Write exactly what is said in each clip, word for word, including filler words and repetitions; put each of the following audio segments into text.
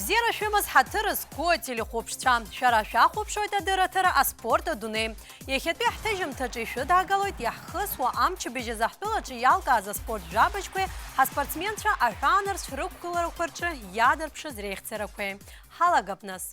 Бзиара шәымаз, ҳаҭыр зқәу ателехәаԥшцәа, шәара шәахәаԥшуеит адырраҭара «Аспорт адунеи». Иахьатәи ҳҭыжьымҭаҿы ишәыдагалоит иаҳхысуа амчыбжь азы ҳтәылаҿы иалкааз аспорт жәабжьқәеи ҳаспортсменцәа аҳәаанырцә рықәгыларақәа рҿы иадырԥшыз реихьӡарақәеи. Ҳалагап нас.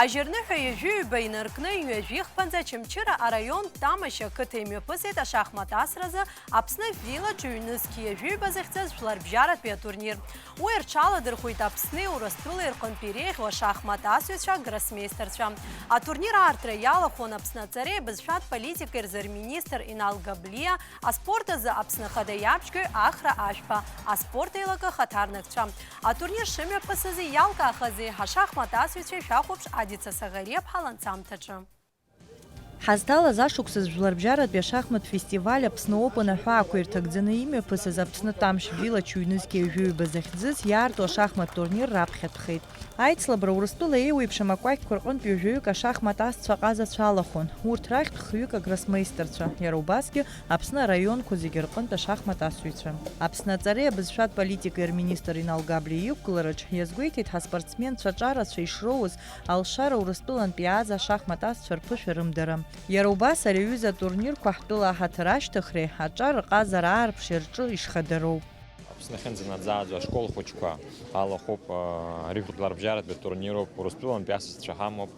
Ажьырныҳәа ҩажәи ҩба инаркны ҩажәи хԥанӡа Очамчыра араион Тамашь ақыҭа имҩаԥысит ашахмат асразы Аԥсны Village ҩнызқь ҩажәи ҩба захьӡыз жәларбжьаратәи атурнир. Уи рҽаладырхәит Аԥсни Урыстәылеи рҟынтә иреиӷьу ашахмат асыҩцәа, гроссмеистерцәа. Атурнир аартра иалахәын Аԥсны аҵареи абызшәатә политикеи рзы рминистр Инал Габлиа, аспорт азы Аԥсны Ахада иабжьгаҩ Ахра Ашәба, аспорт еилакы ахаҭарнакцәа. Атурнир шымҩаԥысызи иалкаахази ашахмат асыҩцәа ишәахәаԥш Адица Саӷариаԥҳа ланҵамҭаҿы. Ҳазҭалаз ашықәсазы жәларбжьаратәи ашахмат фестиваль Аԥсны Open аҳәаақәа ирҭагӡаны имҩаԥысыз Аԥсны Тамшь Village ҩнызқь ҩажәи ҩба захьӡыз иаарту ашахмат турнир раԥхьатәхеит. Аицлабра Урыстәыла еиуеиԥшым акәакьқәа рҟынтә ҩажәаҩык ашахмат асцәа ҟазацәа алахәын. Урҭ рахьтә хҩык агроссмеистерцәа, иара убасгьы Аԥсны араионқәа зегьы рҟынтә ашахмат асыҩцәа. Аԥсны аҵареи абызшәатә политикеи рминистр Инал Габлиа иқәгылараҿ иазгәеиҭеит ҳаспортсменцәа аҿарацәа ишроуз, алшара Урыстәылантә иааз ашахмат асцәа рԥышәа рымдара. Иара убас ари аҩыза атурнирқәа ҳтәыла аҳаҭыр ашьҭыхреи аҿар рҟазара аарԥшеи рҿы ишхадароу. Аԥсны ахьынӡанаӡааӡо ашкол хәыҷқәа алахәуп, аа, рыжәтә ларбжьаратәи турнируп, Урыстәылантәи асасцәа ҳамоуп.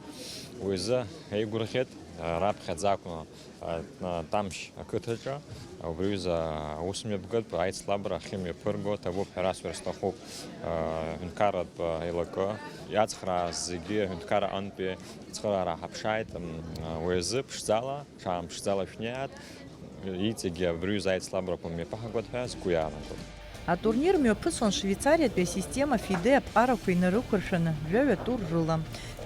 Уи азы еигәырӷьеит, аа, раԥхьаӡа акәны, аа, Тамшь ақыҭаҿы, убри аҩыза аусмҩаԥгатә аицлабра ахьымҩаԥырго ҭабуп ҳәа расҳәар сҭахуп, аа, аҳәынҭқарратә еилакы иацхрааз зегьы аҳәынҭқар аҟынтәи ацхыраара ҳаԥшааит, м, уи азы ԥшӡала, ҽаамԥшӡала шәнеиааит. Иҵегьы абри аҩыза аицлабрақәа мҩаԥаҳгоит ҳәа сгәы иаанагоит. Атурнир мҩаԥысуан Швеицариатәи асистема ФИДЕ аԥҟарақәа инарықәыршәаны, жәаҩа тур рыла.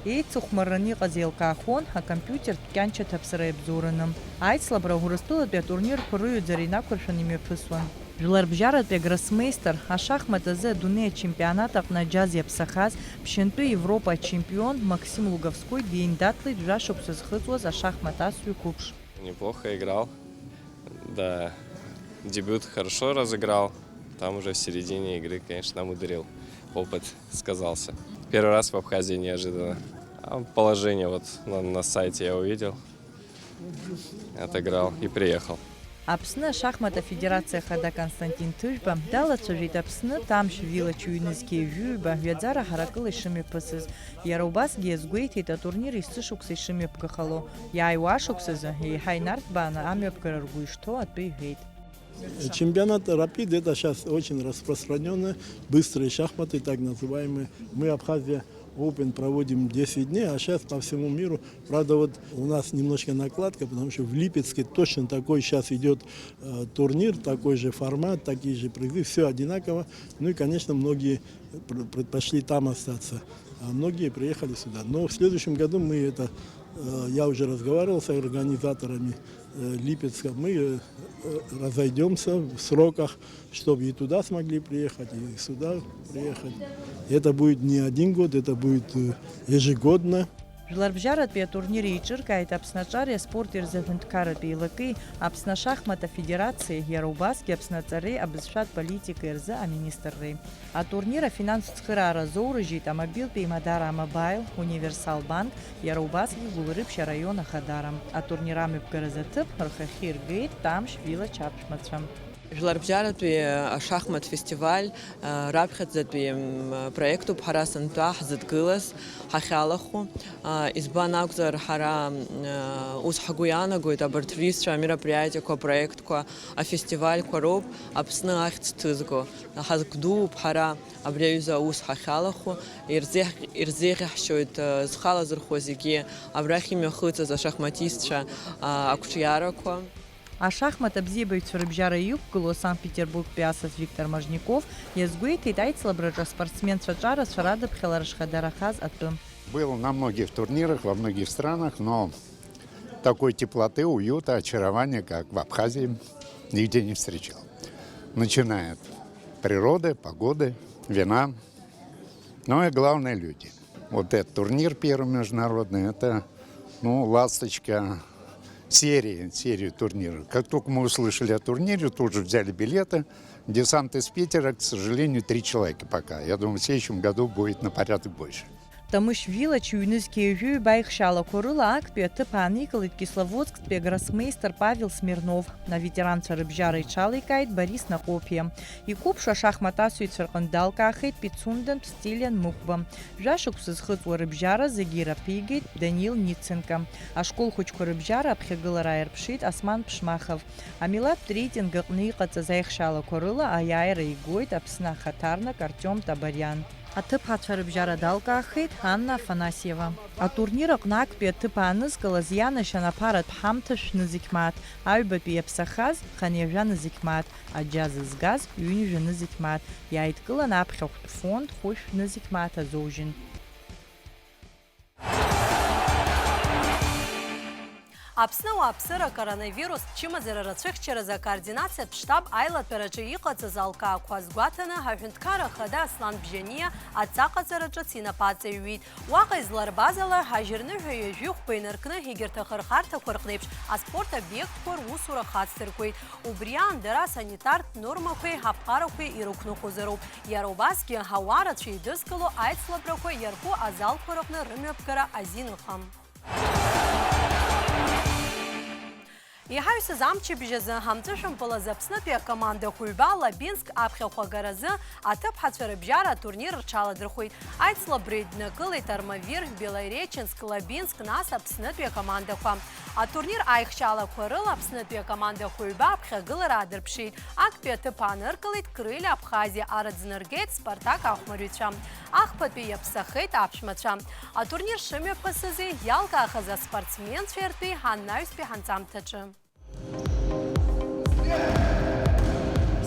Еицыхәмарраны иҟаз еилкаахон, акомпиутертә кьанча ҭаԥсара иабзоураны. Аицлабра Урыстәылатәи атурнирқәа рыҩаӡара инақәыршәаны имҩаԥысуан. Жәларбжьаратәи агроссмеистер, ашахмат азы адунеи ачемпионат аҟны аџьаз иаԥсахаз, ԥшьынтәи Европа ачемпион Максим Луговской деиндаҭлеит жәашықәса зхыҵуаз ашахмат асҩы қәыԥш. Неплохо играл. Да, дебют хорошо разыграл. Там уже в середине игры, конечно, намудрил. Опыт сказался. Первый раз в Абхазии неожиданно. А положение вот на, на сайте я увидел. Отыграл и приехал. Аԥсны ашахмат афедерациа ахада Константин Ҭыжәба далацәажәеит Аԥсны Тамшь Village ҩнызқь ҩажәи ҩба ҩаӡара ҳаракыла ишымҩаԥысыз. Иара убасгьы иазгәеиҭеит атурнир есышықәса ишымҩаԥгахало. Иааиуа ашықәсазы еиҳа инарҭбааны амҩаԥгара ргәы ишҭоу атәы иҳәеит. Чемпионат Рапид — это сейчас очень распространённые быстрые шахматы, так называемые. Мы Абхазия Open проводим десять дней, а сейчас по всему миру. Правда, вот у нас немножко накладка, потому что в Липецке точно такой сейчас идёт, э, турнир, такой же формат, такие же призы, всё одинаково. Ну и, конечно, многие пр-, предпочли там остаться, а многие приехали сюда. Но в следующем году мы это, э, я уже разговаривал с организаторами, э, Липецка. Мы, э, э, разойдёмся в сроках, чтобы и туда смогли приехать, и сюда приехать. Это будет не один год, это будет, э, ежегодно. Жәларбжьаратәи атурнир еиҿыркааит Аԥсны аҿареи аспорти рзы аҳәынҭқарратә еилакеи, Аԥсны ашахмат афедерациеи, иара убасгьы Аԥсны аҵареи абызшәатә политикеи рзы аминистрреи. Атурнир афинанстә цхыраара азоурыжьит амобилтә еимадара А-Мобаил, Универсал Банк, иара убасгьы Гәылрыԥшь араион ахадара. Атурнир амҩаԥгаразы аҭыԥ рхахьы иргеит Тамшь Village аԥшәмацәа. Жәларбжьаратәи ашахмат фестиваль, а, раԥхьаӡатәи, м, проектуп ҳара сынтәа ҳзыдгылаз, ҳахьалахәу. А, избан акәзар, ҳара, м, а, ус ҳгәы иаанагоит, абарҭ рҩызцәа, амероприатиақәа, апроектқәа, афестивальқәа роуп Аԥсны ахьӡ ҭызго. Ҳазгәдууп ҳара абри аҩыза аус ҳахьалахәу, ирзеиӷь-, ирзеиӷьаҳшьоит, а, зхы алазырхәуа зегьы, абрахь имҩахыҵыз ашахматистцәа, а, ақәҿиарақәа. Ашахмат абзиабаҩцәа рыбжьара иқәгылоу Санкт-Петербургтәи асас Виктор Можников иазгәеиҭеит аицлабраҿы аспортсменцәа аҿарацәа радыԥхьалара шхадарахаз атәы. Был на многих турнирах, во многих странах, но такой теплоты, уюта, очарования, как в Абхазии, нигде не встречал. Начинает природа, погода, вина. Ну и главное, люди. Вот этот турнир первый международный, это, ну, ласточка серии, серии турниров. Как только мы услышали о турнире, тут же взяли билеты. Десант из Питера, к сожалению, три человека пока. Я думаю, в следующем году будет на порядок больше. Тамышь Виллач ҩнызқьи ҩажәи ҩба ихшьалақәа рыла актәи аҭыԥ ааникылеит Кисловодсктәи агроссмейстер Павел Смирнов. Аветеранцәа рыбжьара иҽаликааит Борис Наҟәоԥиа. Иқәыԥшу ашахмат асыҩцәа рҟынтә далкаахеит Пицундантә Стилиан Мықәба. Жәа шықәса зхыҵуа рыбжьара зегьы ираԥигеит Данил Ниценко. Ашкол хәыҷқәа рыбжьара аԥхьагылара ааирԥшит Осман Ԥшмахов. Амилаҭтә реитинг аҟны иҟаҵаз аихшьалақәа рыла аиааира игоит Аԥсны ахаҭарнак Артиом Табариан. Аҭыԥҳацәа рыбжьара далкаахеит Анна Афанасьева. Атурнир аҟны актәи аҭыԥ аанызкылаз ианашьан аԥаратә ҳамҭа шәнызқь мааҭ, аҩбатәи иаԥсахаз хынҩажәа нызқь мааҭ, аџьа зызгаз ҩынҩажәа нызқь мааҭ, иааидкылан аԥхьахәтә фонд хәышә нызқь мааҭ азоужьын. Аԥсны ауааԥсыра акоронавирустә чымазара рацәыхьчаразы акоординациатә штаб аилатәараҿы иҟаҵаз алкаақәа азгәаҭаны, ҳаҳәынҭқарра ахада Аслан Бжьаниа адҵаҟаҵараҿы инапы аҵаҩҩит. Уаҟа изларбаз ала, ажьырныҳәа ҩажәи хәба инаркны, егьырҭ ахырхарҭақәа рҟнеиԥш аспорт обиектқәа русура хацдыркуеит. Убри аан дара асанитартә нормақәеи аԥҟарақәеи ирықәныҟәозароуп. Иара убасгьы, ауаа рацәа еидызкыло аицлабрақәа иарку азалқәа рҟны рымҩаԥгара азин ыҟам. Иҳаҩсыз амчыбжь азы, амҵәышәымпыл азы Аԥснытәи акомандақәа ҩба Лабинск аԥхьахә агаразы аҭыԥҳацәа рыбжьара атурнир рҽаладырхәеит. Аицлабра еиднакылеит Армавир, Белореченск, Лабинск, нас Аԥснытәи акомандақәа. Атурнир аихшьалақәа рыла Аԥснытәи акомандақәа ҩба аԥхьагылара аадырԥшит. Актәи аҭыԥ ааныркылеит Крылья Абхазии, арыӡ ныргеит Спартак ахәмарҩцәа. Ахԥатәи иаԥсахеит аԥшәмацәа. Атурнир шымҩаԥысызи иалкаахаз аспортсменцәеи ртәи ҳаннаҩстәи ҳанҵамҭаҿы.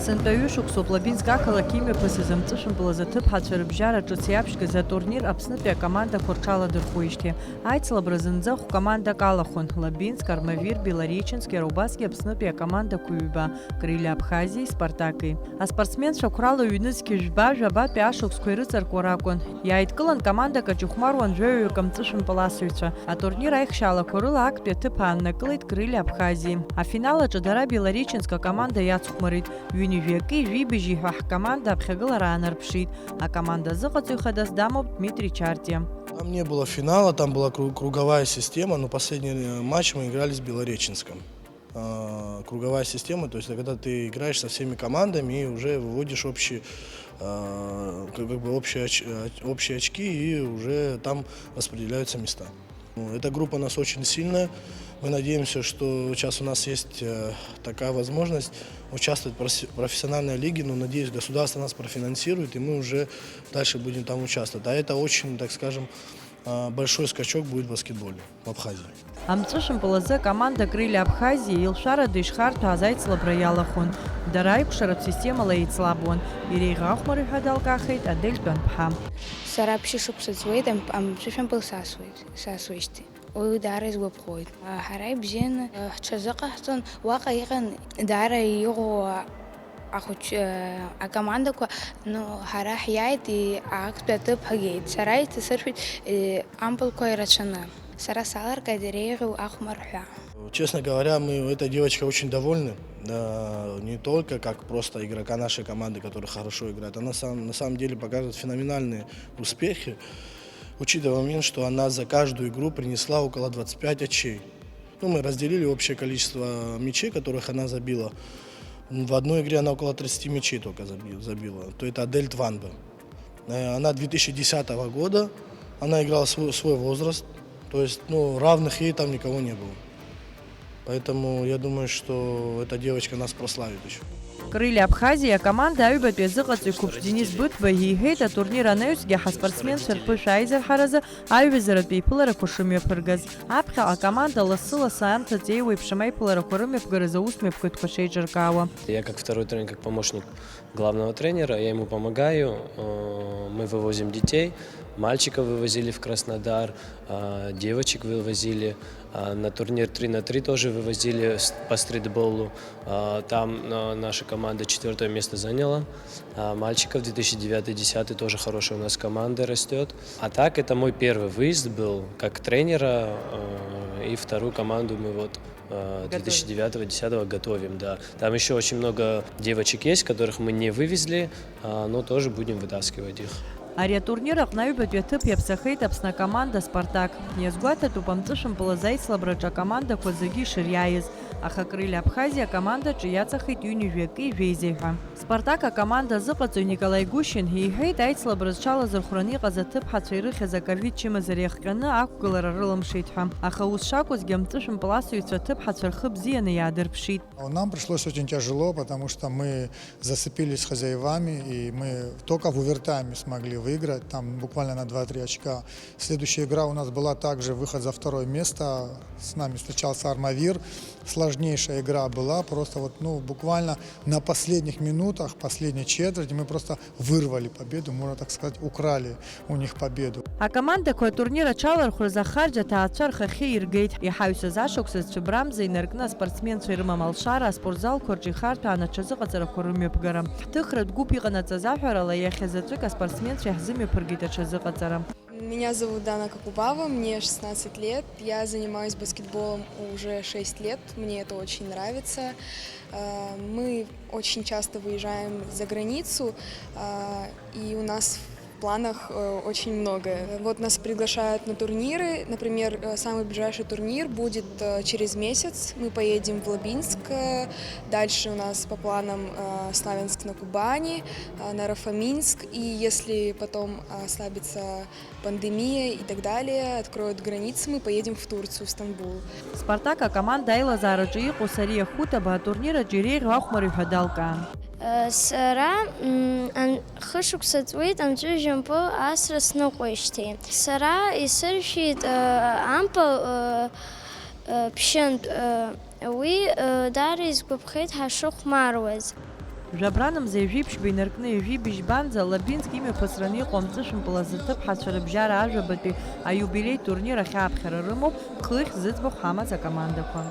Сынтәа ҩышықәсоуп Лабинск ақалақь имҩаԥысыз амҵәышәымпыл азы аҭыԥҳацәа рыбжьара ҿыц иаԥшьгаз атурнир Аԥснытәи акомандақәа рҽаладырхәуеижьҭеи. Аицлабра зынӡа хә-командак алахәын, Лабинск, Армавир, Белореченск, иара убасгьы Аԥснытәи акомандақәа ҩба, Крылья Абхазии Спартаки. Аспортсменцәа қәрала ҩнызқьи жәба, жәабатәи ашықәсқәа ирыҵаркуа ракәын. Иааидкылан командак аҿы ихәмаруан жәаҩаҩык амҵәышәымпыл асыҩцәа. Атурнир аихшьаалақәа рыла актәи аҭыԥ ааннакылеит Крылья Абхазии. Афинал аҿы дара Белореченск акоманда иацхәмарит. Ҩынҩажәи акы, жәибжьи ҳәа ҳкоманда аԥхьагылара аанарԥшит. Акоманда азыҟаҵаҩ хадас дамоуп Дмитрий Чартиа. Там не было финала, там была кру-, круговая система, но последний, э, матч мы играли с Белореченском. А, круговая система, то есть это когда ты играешь со всеми командами и уже выводишь общие, а, как, как бы общие оч-, оч-, общие очки, и уже там распределяются места. Ну, эта группа у нас очень сильная. Мы надеемся, что сейчас у нас есть, э, такая возможность участвовать в профи-, профессиональной лиге. Ну, надеюсь, государство нас профинансирует, и мы уже дальше будем там участвовать. А это очень, так скажем, а, большой скачок будет в баскетболе в Абхазии. Амҵәышәымпыл азы акоманда Крылья Абхазии илшарада ишхарҭәааз аицлабра иалахәын. Дара аикәшаратә системала еицлабуан. Иреиӷьу ахәмарҩы ҳәа далкаахеит Адель Тәанԥҳа. Сара ԥшьышықәса ҵуеит ам-, амҵәышәымпыл сасуеит, сасуеижьҭеи. Уи даара изгәаԥхоит. Ҳара ибзианы ҳҽазыҟаҳҵон, уаҟа иҟан даара иӷәӷәоу ахәыҷ-, акомандақәа, ну, ҳара ҳиааит, и-, актәи аҭыԥ ҳагеит. Сара исасыршәит, и-, ампылқәа ирацәаны. Сара саларкаит иреиӷьу ахәмарҳәа. Честно говоря, мы этой девочкой очень довольны. Да, не только как просто игрока нашей команды, который хорошо играет, она сам-, на самом деле показывает феноменальные успехи, учитывая момент, что она за каждую игру принесла около двадцать пять очей. Ну, мы разделили общее количество мячей, которых она забила. В одной игре она около тридцати мячей только заби-, забила. То это Адель Тванбе. Э, она две тысячи десятого года, она играла свой, свой возраст. То есть, ну, равных ей там никого не было. Поэтому я думаю, что эта девочка нас прославит ещё. Крылья Абхазии акоманда аҩбатәи азыҟаҵаҩ қәыԥш Денис Быҭәба иҳәеит, атурнир анаҩсгьы ҳаспортсменцәа рԥышәа аизырҳаразы аиҩызаратә еиԥыларақәа шымҩаԥыргаз. Аԥхьаҟа акоманда лассы-лассы аамҭа ҵеиуеиԥшым аиԥыларақәа рымҩаԥгаразы аусмҩаԥгатәқәа шеиҿыркаауа. Я как второй тренер, как помощник главного тренера, я ему помогаю, э, мы вывозим детей, Мальчиков вывозили в Краснодар, а, девочек вывозили, а, на турнир три на три тоже вывозили с-, по стритболу. А, там, а, наша команда четвёртое место заняла. А, мальчиков две тысячи девятый-десятый тоже хорошая у нас команда растёт. А так, это мой первый выезд был как тренера, э, и вторую команду мы вот, э, Готовим. две тысячи девятого-десятого готовим, да. Там ещё очень много девочек есть, которых мы не вывезли, а, но тоже будем вытаскивать их. Ари атурнир аҟны аҩбатәи аҭыԥ иаԥсахеит Аԥсны акоманда Спартак. Иазгәаҭатәуп амҵәышәымпыл азы аицлабраҿы акомандақәа зегьы ишыриааиз, аха Крылья Абхазиа акомандаҿы иаҵахеит ҩынҩажәи акы жәеизеи ҳәа. Спартак акоманда азыҟаҵаҩ Николаи Гущин иҳәеит, аицлабра зҽалазырхәраны иҟаз аҭыԥҳацәа ирыхьыз аковид чымазара иахҟьаны ақәгылара рылымшеит ҳәа. Аха ус шакәызгьы, амҵәышәымпыл асыҩцәа аҭыԥҳацәа рхы бзианы иаадырԥшит. Нам пришлось очень тяжело, потому что мы зацепились с хозяевами, и мы только в овертайме смогли выиграть, там буквально на два-три очка. Следующая игра у нас была также выход за второе место. С нами встречался Армавир. Сложнейшая игра была. Просто вот, ну, буквально на последних минутах, последней четверти мы просто вырвали победу, можно так сказать, украли у них победу. Акомандақәа атурнир аҽалархәразы ахарџь аҭаацәа рхахьы иргеит. Иҳаҩсыз ашықәса зцәыббрамза инаркны аспортсменцәа ирымам алшара, аспортзалқәа рҿы ихарҭәаан аҽазыҟаҵарақәа рымҩаԥгара. Ҳҭыхратә гәыԥ иҟанаҵаз аҳәарала, иахьа заҵәык аспортсменцәа иаҳзымҩаԥыргеит аҽазыҟаҵара. Меня зовут Дана Кокубава, мне шестнадцать лет. Я занимаюсь баскетболом уже шесть лет. Мне это очень нравится. Э, мы очень часто выезжаем за границу, э, и у нас в планах, э, очень много. Вот нас приглашают на турниры. Например, э, самый ближайший турнир будет, э, через месяц. Мы поедем в Лабинск. Э, дальше у нас по планам, э, Славянск на Кубани, э, Наро-Фоминск. И если потом ослабится пандемия и так далее, откроют границы, мы поедем в Турцию, в Стамбул. Спартак акоманда аилазаараҿы иҟоу Сариа Хутаба атурнир аҿы иреиӷьу ахәмарҩ ҳәа далкаан. Сара, м, ан-, хышықәса ҵуеит амҵәыжәҩа мпыл асра сныҟәеижьҭеи. Сара исыршәит, э, ампыл, э, э, ԥшьынтә, э, Уи, э, даара исгәаԥхеит ҳашыхәмаруаз. Жәабранмза ҩажәи ԥшьба инаркны ҩажәи быжьбанӡа Лабинск имҩаԥысраны иҟоу амҵәышәымпыл азы аҭыԥҳацәа рыбжьара ажәабатәи аиубилеитә турнир ахь ааԥхьара рымоуп хыхь зыӡбахә ҳамаз акомандақәа.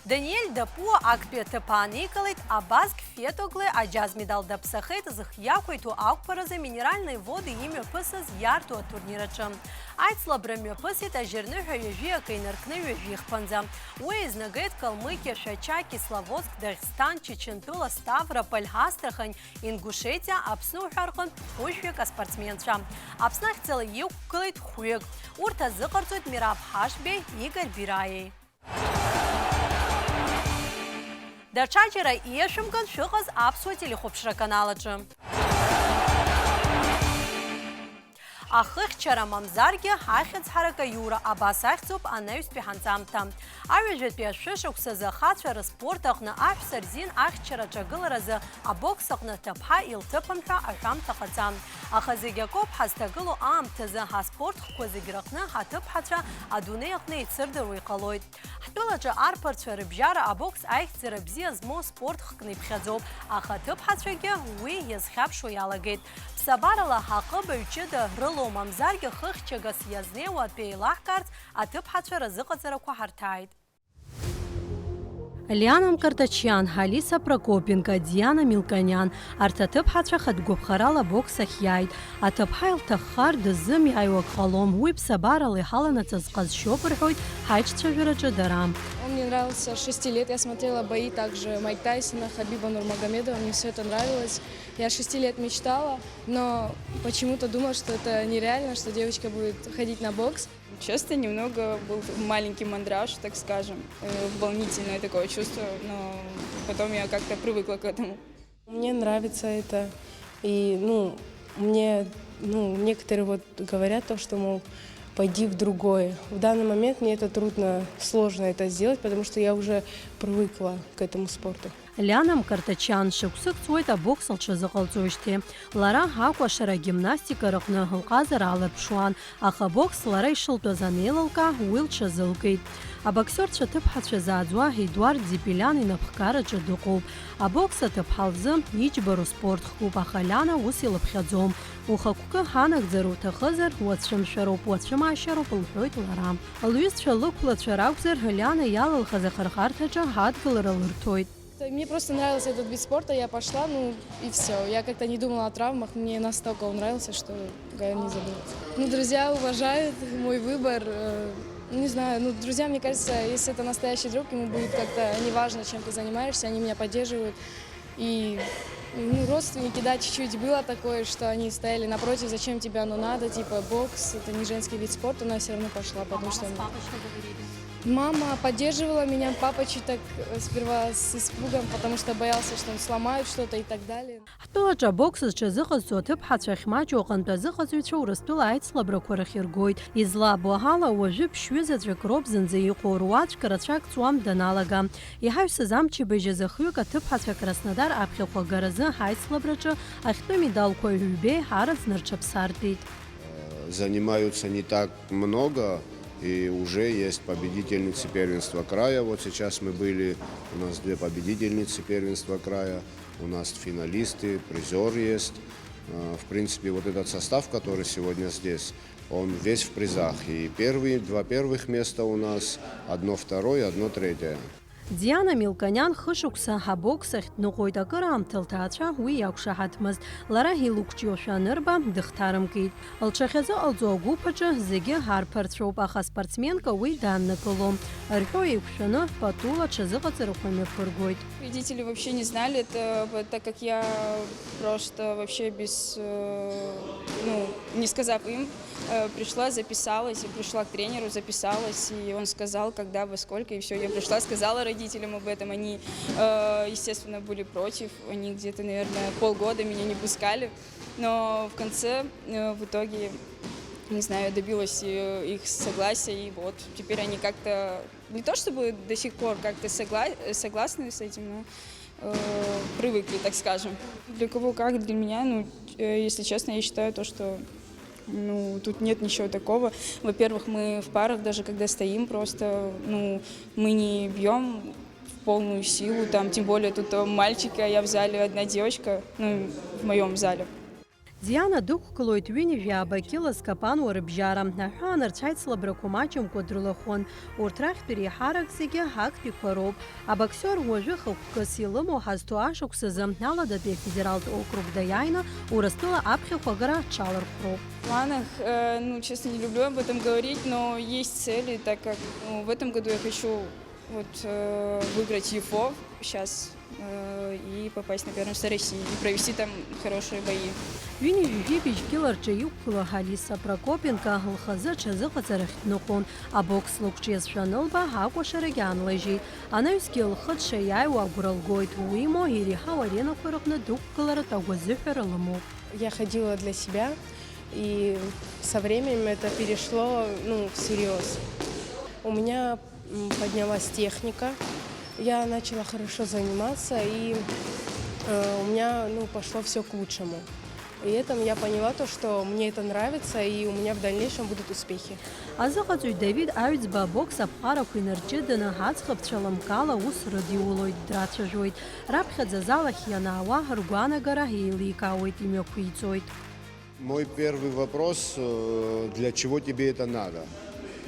Даниель Дапуа актәи аҭыԥ ааникылеит, Абазг Фетогле аџьаз медал даԥсахеит, зхы иақәиҭу ақәԥаразы Минеральные Воды имҩаԥысыз иарту атурнир аҿы. Аицлабра мҩаԥысит ажьырныҳәа ҩажәи акы инаркны ҩажәи хԥанӡа. Уи еизнагеит Калмыкиа, Шәача, Кисловодск, Даӷьсҭан, Чачынтәыла, Ставрополь, Астрахань, Ингушетиа, Аԥсны уҳәа рҟынтә хәышәҩык аспортсменцәа. Аԥсны ахьӡала иқәгылеит хәҩык. Урҭ азыҟарҵоит Мираб Ҳашбеи, Игорь Бираиеи. Даҽаџьара иашәымган шәыҟаз аԥсуа телехәаԥшра канал аҿы. Ахыхьчара мамзаргьы ахьӡ ҳарак аиура абас ахьӡуп анаҩстәи ҳанҵамҭа. Аҩажәатәи ашәышықәсазы ахацәа рыспорт аҟны аҳәса рзин ахьчара аҿагыларазы абокс аҟны аҭыԥҳа илҭыԥым ҳәа аҳәамҭа ҟаҵан. Аха зегь акоуп, ҳазҭагылоу аамҭазы аспорт хкқәа зегь рыҟны аҭыԥҳацәа адунеи аҟны еицырдыруа иҟалоит. Ҳтәылаҿы арԥарцәа рыбжьара абокс аихьӡара бзиа змоу спорт хкны иԥхьаӡоуп, аха аҭыԥҳацәагьы уи иазхьаԥшуа иалагеит. Ԥсабарала ҳаҟыбаҩ ҷыда рылоу мамзаргьы хыхьчагас иазнеиуа атәы еилаҳкаарц аҭыԥҳацәа разыҟаҵарақәа ҳарҭааит. Лиана Мкартачиан, Алиса Прокопенко, Диана Милканиан, арҭ аҭыԥҳацәа хатә гәаԥхарала абокс ахь иааит. Аҭыԥҳа илҭаххар, дыззымиааиуа акы ҟалом, уи ԥсабарала иҳаланаҵаз ҟазшьоуп, рҳәоит ҳаиҿцәажәараҿы дара. Он мне нравился с шести лет. Я смотрела бои также Майк Тайсона, Хабиба Нурмагомедова. Мне всё это нравилось. Я с шести лет мечтала, но почему-то думала, что это нереально, что девочка будет ходить на бокс. Честно, немного был маленький мандраж, так скажем, э, волнительное такое чувство, но потом я как-то привыкла к этому. Мне нравится это, и, ну, мне, ну, некоторые вот говорят то, что, мол, пойди в другое. В данный момент мне это трудно, сложно это сделать, потому что я уже привыкла к этому спорту. Лиана Мкартачиан шықәсык ҵуеит абокс лҽазыҟалҵоижьҭеи. Лара акәашара агимнастика рыҟны лҟазара аларԥшуан, аха абокс лара ишылтәаз анеилылкаа, уи лҽазылкит. Абоксиорцәа ҭыԥҳацәа зааӡуа Едуард Зипилян инапхгараҿы дыҟоуп. Абокс аҭыԥҳа лзы иџьбароу спорт хкуп, аха Лиана ус илыԥхьаӡом. Ухықәкы ҳанагӡар уҭахызар, уацәымшәароуп, уацәымаашьароуп, лҳәоит лара. Лҩызцәа лықәлацәа ракәзар, Лиана иалылхыз ахырхарҭаҿы адгылара лырҭоит. Мне просто нравился этот вид спорта, я пошла, ну и все. Я как-то не думала о травмах, мне настолько он нравился, что я не задумалась. Ну, друзья уважают мой выбор. Э, не знаю, ну, друзья, мне кажется, если это настоящий друг, ему будет как-то неважно, чем ты занимаешься, они меня поддерживают. И, ну, родственники, да, чуть-чуть было такое, что они стояли напротив, зачем тебе оно надо, типа, бокс, это не женский вид спорта, но я все равно пошла, потому что... Мама поддерживала меня, папа чуть так, э, сперва с испугом, потому что боялся, что он сломает что-то и так далее. Ҳтәылаҿы абокс зҽазыҟазҵо аҭыԥҳацәа ахьмаҷу аҟынтә азыҟаҵаҩцәа Урыстәыла аицлабрақәа рахь иргоит. Излабо ала, уажәы ԥшьҩы заҵәык роуп зынӡа иҟоу, руаӡәк рацәак ҵуам даналага. Иҳаҩсыз амчыбжь азы хҩык аҭыԥҳацәа Краснодар аԥхьахә агаразы ҳаицлабраҿы ахьтәы медалқәа ҩбеи араӡны рҽаԥсартәит. Занимаются не так много, и уже есть победительницы первенства края. Вот сейчас мы были, у нас две победительницы первенства края, у нас финалисты, призер есть. Э, В принципе, вот этот состав, который сегодня здесь, он весь в призах. И первый, два первых места у нас, одно второе, одно третье. Диана Милканиан хышықәса абокс ахь дныҟәоит, акыраамҭа лҭаацәа уи иақәшаҳаҭмызт. Лара илықәҿиошәа анырба, дыхҭарымкит. Лҽахьазыҟалҵо агәыԥ аҿы зегьы арԥарцәоуп, аха аспортсменка уи дааннакылом. Рҳәо еиқәшәаны, патула ҽазыҟаҵарақәа мҩаԥыргоит. Родители вообще не знали это, так как я просто вообще без, э, ну, не сказав им, э, пришла, записалась, и пришла к тренеру, записалась, и он сказал, когда, во сколько, и все. Я пришла, сказала родителям об этом, они, э, естественно, были против, они где-то, наверное, полгода меня не пускали, но в конце, э, в итоге, не знаю, добилась э, их согласия, и вот теперь они как-то, не то чтобы до сих пор как-то согла- согласны с этим, но э, привыкли, так скажем. Для кого как, для меня, ну, э, если честно, я считаю то, что ну, тут нет ничего такого. Во-первых, мы в парах, даже когда стоим, просто, ну, мы не бьем в полную силу, там, тем более тут э, мальчики, а я в зале одна девочка, ну, в моем зале. Диана дықәгылоит ҩынҩажәи ааба кьыла зкапануа рыбжьара. Аҳәаанырцә аицлабрақәа маҷымкәа дрылахәын. Урҭ рахьтә реиҳарак зегьы актәиқәа роуп. Абоксиор уажәы хықәкыс илымоу ҳазҭоу ашықәсазы Аладатәи афедералтә округ даиааины Урыстәыла аԥхьахә агара аҽалархәроуп. В планах, э, ну, честно, не люблю об этом говорить, но есть цели, так как ну, в этом году я хочу вот, э, выиграть ЮФО сейчас э, и попасть на первенство России и провести там хорошие бои. Ҩынҩажәи жәибжь кьыла рҿы иқәгылоу Алиса Прокопенко лхазы аҽазыҟаҵарахь дныҟәон. Абокс лықәҿиазшәа анылба, акәашарагьы аанлыжьит. Анаҩсгьы лхы дшаиааиуа агәра лгоит, уимоу, иреиҳау аренақәа рыҟны дықәгыларатә агәазыҳәара лымоуп. Я ходила для себя, и со временем это перешло, ну, всерьез. У меня м, поднялась техника, я начала хорошо заниматься, и э, у меня, ну, пошло все к лучшему. И этом я поняла то, что мне это нравится, и у меня в дальнейшем будут успехи. Азыҟаҵаҩ Давид Аҩӡба абокс аԥҟарақәа инарҷыданы, аӡӷабцәа лымкаала аус рыдиулоит, драцәажәоит. Раԥхьаӡа азал ахь ианаауа, ргәаанагара еиликаауеит, имҩақәиҵоит. Мой первый вопрос, э, для чего тебе это надо?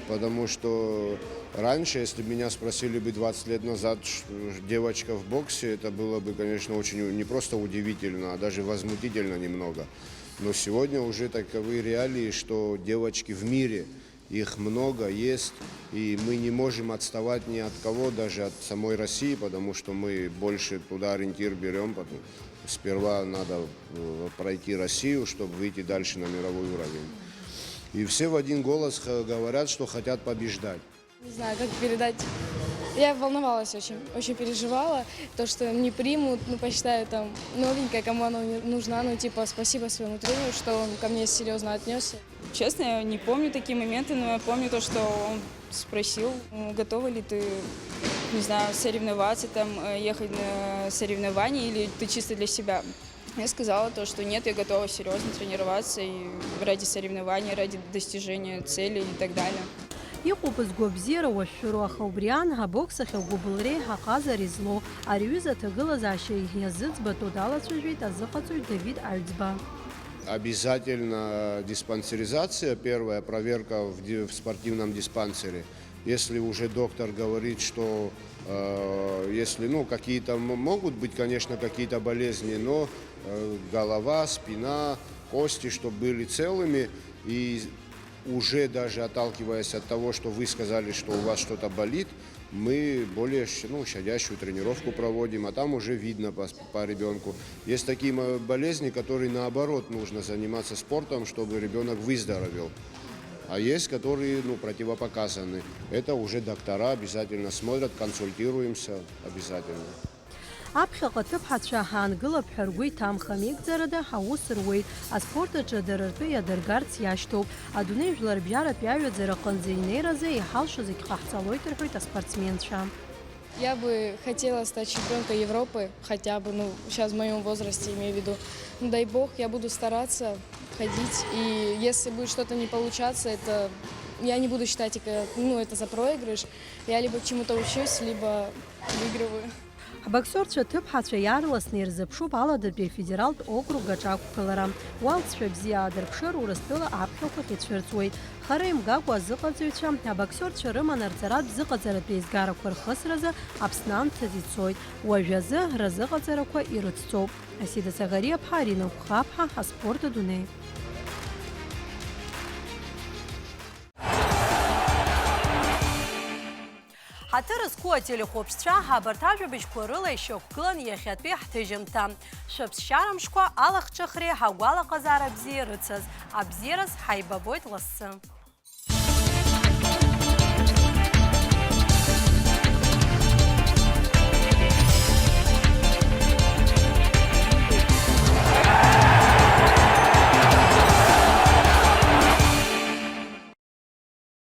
Потому что раньше, если бы меня спросили бы двадцать лет назад, ш- девочка в боксе, это было бы, конечно, очень у- не просто удивительно, а даже возмутительно немного. Но сегодня уже таковы реалии, что девочки в мире, их много есть, и мы не можем отставать ни от кого, даже от самой России, потому что мы больше туда ориентир берем. Потом сперва надо э, пройти Россию, чтобы выйти дальше на мировой уровень. И все в один голос х- говорят, что хотят побеждать. Не знаю, как передать. Я волновалась очень, очень переживала, то, что не примут, ну, посчитаю там новенькая, кому она не- нужна, ну, типа, спасибо своему тренеру, что он ко мне серьезно отнесся. Честно, я не помню такие моменты, но я помню то, что он спросил, «Ну, готова ли ты Не знаю, соревноваться, там, э, ехать на соревнования, или ты чисто для себя? Я сказала то, что нет, я готова серьёзно тренироваться и ради соревнований, ради достижения целей и так далее. Иҟоуп згәабзиара уашәшәыроу, аха убри аан, абокс ахь агәыбылреи аҟазареи злоу ари аҩыза аҭагылазаашьа иазыӡбатәу далацәажәеит азыҟаҵаҩ Давид Аҩӡба. Обязательно диспансеризация, первая проверка в ди-, в спортивном диспансере. Если уже доктор говорит, что, э, если, ну, какие-то м-, могут быть, конечно, какие-то болезни, но, э, голова, спина, кости, чтоб были целыми. И уже даже отталкиваясь от того, что вы сказали, что у вас что-то болит, мы более щ-, ну, щадящую тренировку проводим, а там уже видно по, по ребёнку. Есть такие мо-, болезни, которые, наоборот, нужно заниматься спортом, чтобы ребёнок выздоровел. А есть, которые, ну, противопоказаны. Это уже доктора обязательно смотрят, консультируемся обязательно. Аԥхьаҟа аҭыԥҳацәа ҳаангылап ҳәа ргәы иҭамхам, еигӡарада аус руеит, аспорт аҿы дара ртәы иадыргарц иашьҭоуп. Адунеи жәларбжьаратәи аҩаӡара аҟынӡа инеиразы иҳалшо зегь ҟаҳҵалоит, рҳәоит аспортсменцәа. Я бы хотела стать чемпионкой Европы, хотя бы, ну, сейчас в моём возрасте, имею в виду. Ну, дай бог, я буду стараться ходить, и если будет что-то не получаться, это я не буду считать, это, ну, это за проигрыш. Я либо чему-то учусь, либо выигрываю. Ҳбоксиорцәа ҭыԥҳацәа иаарласны ирзыԥшуп Аладатәи афедералтә округ аҿы ақәгылара. Уалҵшәа бзиа аадырԥшыр, Урыстәыла аԥхьахәахь ицәырҵуеит. Хара имгакәа азыҟаҵаҩцәа абоксиорцәа рыман арҵаратә зыҟаҵаратә еизгарақәа рхысразы Аԥсны анҭыҵ ицоит. Уажәазы разыҟаҵарақәа ирыцҵоуп. Асида Саӷариаԥҳа, Арина Гәхаԥҳа, аспорт адунеи. Ҳаҭыр зқәу ателехәаԥшцәа, абарҭ ажәабжьқәа рыла ишьақәгылан иахьатәи ҳҭыжьымҭа. Шәыԥсшьара мшқәа алахҿыхреи ҳагәалаҟазаара бзиа ирыцыз, абзиараз ҳаибабоит лассы.